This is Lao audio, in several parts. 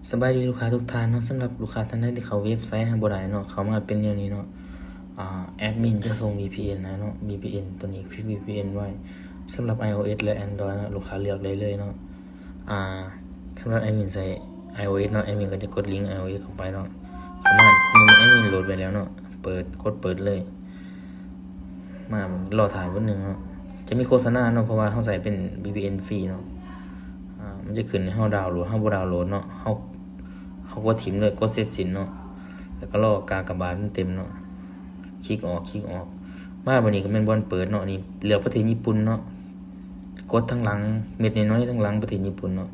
ສະບາຍດີລູກຄ້າທຸກທ່ານເນາະ, ສຳລັບລູກຄ້າທ່ານໃດທີ່ເຂົ້າເວັບໄຊຫາບໍ່ໄດ້ເນາະ, ເຂົ້າມາເປັນແນວນີ້ເນາະ, ອາ ແອດມິນຈະສົ່ງ ວີພີເອັນ ໃຫ້ເນາະ, ວີພີເອັນ ໂຕນີ້ ຄລິກ ວີພີເອັນ ໄວ້. ສຳລັບ iOS ແລະ Android ເນາະ, ລູກຄ້າເລືອກໄດ້ເລີຍເນາະ. ອາ ສຳລັບແອດມິນໃຊ້ iOS ເນາະ, ແອດມິນກໍຈະກົດລິງ iOS ເຂົ້າໄປເນາະ. ສາມາດ ແອດມິນໂຫຼດໄວ້ແລ້ວເນາະ, ເປີດ, ກົດເປີດເລີຍ. ມາລໍຖ້າແປັບໜຶ່ງເນາະ, ຈະມີໂຄສະນາເນາະ, ເພາະວ່າເຮົາໃຊ້ເປັນ ວີພີເອັນ ຟຣີເນາະ. ອາ ມັນຈະຂຶ້ນໃຫ້ເຮົາດາວໂຫຼດ, ເຮົາບໍ່ດາວໂຫຼດເນາະ, ເຮົາ ເຮົາກົດຖິ້ມເລີຍ, ກົດເສັດສິ້ນເນາະ, ແລ້ວກໍລໍກາກະບາດມັນເຕັມເນາະ, ຄລິກອອກ, ຄລິກອອກ. ມາບາດນີ້ກໍແມ່ນບ່ອນເປີດເນາະ, ນີ້ເລືອກປະເທດຍີ່ປຸ່ນເນາະ, ກົດທາງຫຼັງ, ເມັດນ້ອຍໆທາງຫຼັງປະເທດຍີ່ປຸ່ນເນາະ.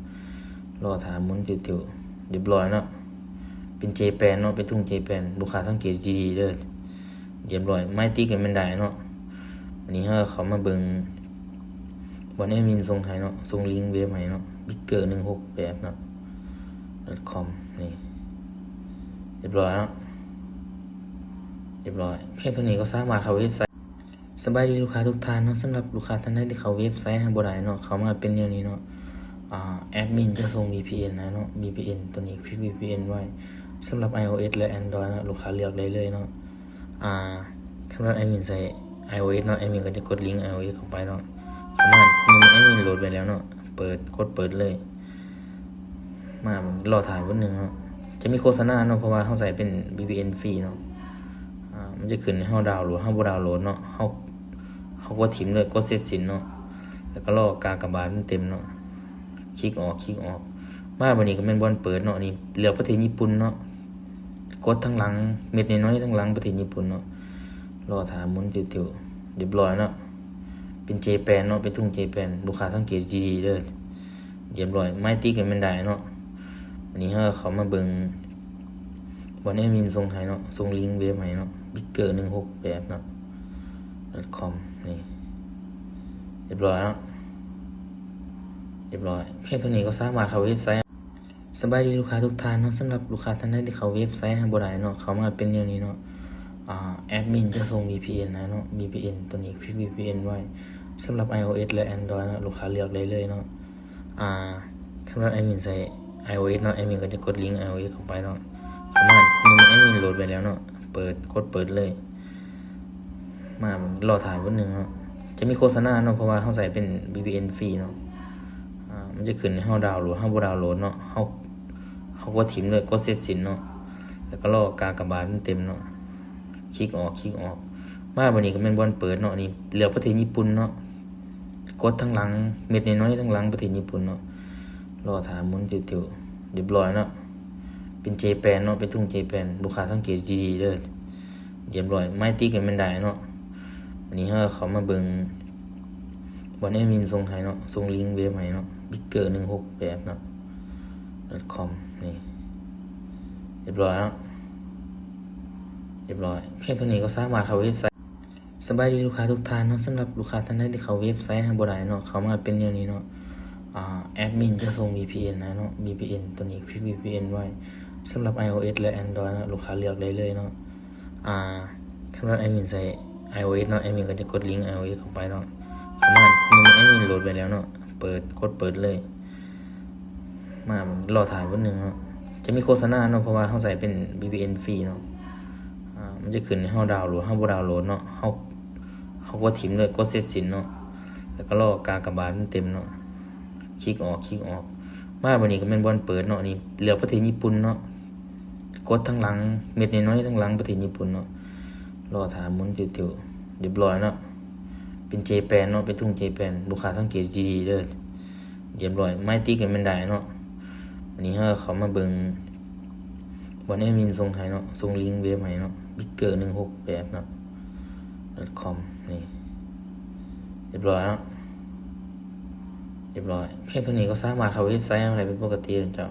ລໍຖ້າໝູນຕິວໆ, ຮຽບຮ້ອຍເນາະ, ເປັນ Japan ເນາະ, ເປັນທຸງ Japan. ລູກຄ້າສັງເກດດີໆເດີ. ຮຽບຮ້ອຍ, ໄມຕິກກໍແມ່ນໄດ້ເນາະ. ບາດນີ້ເຮົາເຂົ້າມາເບິ່ງບ່ອນແອດມິນສົ່ງໃຫ້ເນາະ, ສົ່ງລິງເວັບໃຫ້ເນາະ, ບິກເກີໜຶ່ງຫົກແປດເນາະ, ດອດຄອມ ນີ້. ຮຽບຮ້ອຍເນາະ, ຮຽບຮ້ອຍ. ພຽງເທົ່ານີ້ກໍສາມາດເຂົ້າເວັບໄຊ. ສະບາຍດີລູກຄ້າທຸກທ່ານເນາະ, ສຳລັບລູກຄ້າທ່ານໃດທີ່ເຂົ້າເວັບໄຊຫາບໍ່ໄດ້ເນາະ, ເຂົ້າມາເປັນແນວນີ້ເນາະ. ອາ ແອດມິນຈະສົ່ງ ວີພີເອັນ ໃຫ້ເນາະ, ວີພີເອັນ ໂຕນີ້ ຄລິກ ວີພີເອັນ ໄວ້. ສຳລັບ iOS ແລະ Android ເນາະ, ລູກຄ້າເລືອກໄດ້ເລີຍເນາະ. ອາ ສຳລັບແອດມິນໃຊ້ iOS ເນາະ, ແອດມິນກໍຈະກົດລິງ iOS ເຂົ້າໄປເນາະ. ສາມາດ ແອດມິນໂຫຼດໄວ້ແລ້ວເນາະ, ເປີດ, ກົດເປີດເລີຍ. ມາລໍຖ້າແປັບໜຶ່ງເນາະ, ຈະມີໂຄສະນາເນາະ, ເພາະວ່າເຮົາໃຊ້ເປັນ ວີພີເອັນ ຟຣີເນາະ. ອາ ມັນຈະຂຶ້ນໃຫ້ເຮົາດາວໂຫຼດ, ເຮົາບໍ່ດາວໂຫຼດເນາະ, ເຮົາ ເຮົາກົດຖິ້ມເລີຍ, ກົດເສັດສິ້ນເນາະ, ແລ້ວກໍລໍກາກະບາດມັນເຕັມເນາະ, ຄລິກອອກ, ຄລິກອອກ. ມາບາດນີ້ກໍແມ່ນບ່ອນເປີດເນາະ, ນີ້ເລືອກປະເທດຍີ່ປຸ່ນເນາະ, ກົດທາງຫຼັງ, ເມັດນ້ອຍໆທາງຫຼັງປະເທດຍີ່ປຸ່ນເນາະ. ລໍຖ້າໝູນຕິວໆ, ຮຽບຮ້ອຍເນາະ, ເປັນ Japan ເນາະ, ເປັນທຸງ Japan. ລູກຄ້າສັງເກດດີໆເດີ. ຮຽບຮ້ອຍ, ໄມຕິກກໍແມ່ນໄດ້ເນາະ. ບາດນີ້ເຮົາເຂົ້າມາເບິ່ງບ່ອນແອດມິນສົ່ງໃຫ້ເນາະ, ສົ່ງລິງເວັບໃຫ້ເນາະ, ບິກເກີໜຶ່ງຫົກແປດເນາະ, ດອດຄອມ ນີ້. ຮຽບຮ້ອຍເນາະ, ຮຽບຮ້ອຍ. ພຽງເທົ່ານີ້ກໍສາມາດເຂົ້າເວັບໄຊ. ສະບາຍດີລູກຄ້າທຸກທ່ານເນາະ, ສຳລັບລູກຄ້າທ່ານໃດທີ່ເຂົ້າເວັບໄຊຫາບໍ່ໄດ້ເນາະ, ເຂົ້າມາເປັນແນວນີ້ເນາະ. ອາ ແອດມິນຈະສົ່ງ ວີພີເອັນ ໃຫ້ເນາະ, ວີພີເອັນ ໂຕນີ້ ຄລິກ ວີພີເອັນ ໄວ້. ສຳລັບ iOS ແລະ Android ເນາະ, ລູກຄ້າເລືອກໄດ້ເລີຍເນາະ. ອາ ສຳລັບແອດມິນໃຊ້ iOS ເນາະ, ແອດມິນກໍຈະກົດລິງ iOS ເຂົ້າໄປເນາະ. ສາມາດ ແອດມິນໂຫຼດໄວ້ແລ້ວເນາະ, ເປີດ, ກົດເປີດເລີຍ. ມາລໍຖ້າແປັບໜຶ່ງເນາະ, ຈະມີໂຄສະນາເນາະ, ເພາະວ່າເຮົາໃຊ້ເປັນ ວີພີເອັນ ຟຣີເນາະ. ອາ ມັນຈະຂຶ້ນໃຫ້ເຮົາດາວໂຫຼດ, ເຮົາບໍ່ດາວໂຫຼດເນາະ, ເຮົາ ເຮົາກົດຖິ້ມເລີຍ, ກົດເສັດສິ້ນເນາະ, ແລ້ວກໍລໍກາກະບາດມັນເຕັມເນາະ, ຄລິກອອກ, ຄລິກອອກ. ມາບາດນີ້ກໍແມ່ນບ່ອນເປີດເນາະ, ນີ້ເລືອກປະເທດຍີ່ປຸ່ນເນາະ, ກົດທາງຫຼັງ, ເມັດນ້ອຍໆທາງຫຼັງປະເທດຍີ່ປຸ່ນເນາະ. ລໍຖ້າໝູນຕິວໆ, ຮຽບຮ້ອຍເນາະ, ເປັນ Japan ເນາະ, ເປັນທຸງ Japan. ລູກຄ້າສັງເກດດີໆເດີ. ຮຽບຮ້ອຍ, ໄມຕິກກໍແມ່ນໄດ້ເນາະ. ບາດນີ້ເຮົາເຂົ້າມາເບິ່ງບ່ອນແອດມິນສົ່ງໃຫ້ເນາະ, ສົ່ງລິງເວັບໃຫ້ເນາະ, ບິກເກີໜຶ່ງຫົກແປດເນາະ, ດອດຄອມ ນີ້. ຮຽບຮ້ອຍເນາະ, ຮຽບຮ້ອຍ. ພຽງເທົ່ານີ້ກໍສາມາດເຂົ້າເວັບໄຊ. ສະບາຍດີລູກຄ້າທຸກທ່ານເນາະ, ສຳລັບລູກຄ້າທ່ານໃດທີ່ເຂົ້າເວັບໄຊຫາບໍ່ໄດ້ເນາະ, ເຂົ້າມາເປັນແນວນີ້ເນາະ. ອາ ແອດມິນຈະສົ່ງ ວີພີເອັນ ໃຫ້ເນາະ, ວີພີເອັນ ໂຕນີ້ ຄລິກ ວີພີເອັນ ໄວ້. ສຳລັບ iOS ແລະ Android ເນາະ, ລູກຄ້າເລືອກໄດ້ເລີຍເນາະ. ອາ ສຳລັບແອດມິນໃຊ້ iOS ເນາະ, ແອດມິນກໍຈະກົດລິງ iOS ເຂົ້າໄປເນາະ. ສາມາດ ແອດມິນໂຫຼດໄວ້ແລ້ວເນາະ, ເປີດ, ກົດເປີດເລີຍ. ມາລໍຖ້າແປັບໜຶ່ງເນາະ, ຈະມີໂຄສະນາເນາະ, ເພາະວ່າເຮົາໃຊ້ເປັນ ວີພີເອັນ ຟຣີເນາະ. ອາ ມັນຈະຂຶ້ນໃຫ້ເຮົາດາວໂຫຼດ, ເຮົາບໍ່ດາວໂຫຼດເນາະ, ເຮົາ ເຮົາກົດຖິ້ມເລີຍ, ກົດເສັດສິ້ນເນາະ, ແລ້ວກໍລໍກາກະບາດມັນເຕັມເນາະ, ຄລິກອອກ, ຄລິກອອກ. ມາບາດນີ້ກໍແມ່ນບ່ອນເປີດເນາະ, ນີ້ເລືອກປະເທດຍີ່ປຸ່ນເນາະ, ກົດທາງຫຼັງ, ເມັດນ້ອຍໆທາງຫຼັງປະເທດຍີ່ປຸ່ນເນາະ. ລໍຖ້າໝູນຕິວໆ, ຮຽບຮ້ອຍເນາະ, ເປັນ Japan ເນາະ, ເປັນທຸງ Japan. ລູກຄ້າສັງເກດດີໆເດີ. ຮຽບຮ້ອຍ, ໄມຕິກກໍແມ່ນໄດ້ເນາະ. ບາດນີ້ເຮົາເຂົ້າມາເບິ່ງບ່ອນແອດມິນສົ່ງໃຫ້ເນາະ, ສົ່ງລິງເວັບໃຫ້ເນາະ, ບິກເກີໜຶ່ງຫົກແປດເນາະ, ດອດຄອມ ນີ້. ຮຽບຮ້ອຍເນາະ, ຮຽບຮ້ອຍ. ພຽງເທົ່ານີ້ກໍສາມາດເຂົ້າເວັບໄຊເຮົາໄດ້ເປັນປົກກະຕິແລ້ວເຈົ້າ.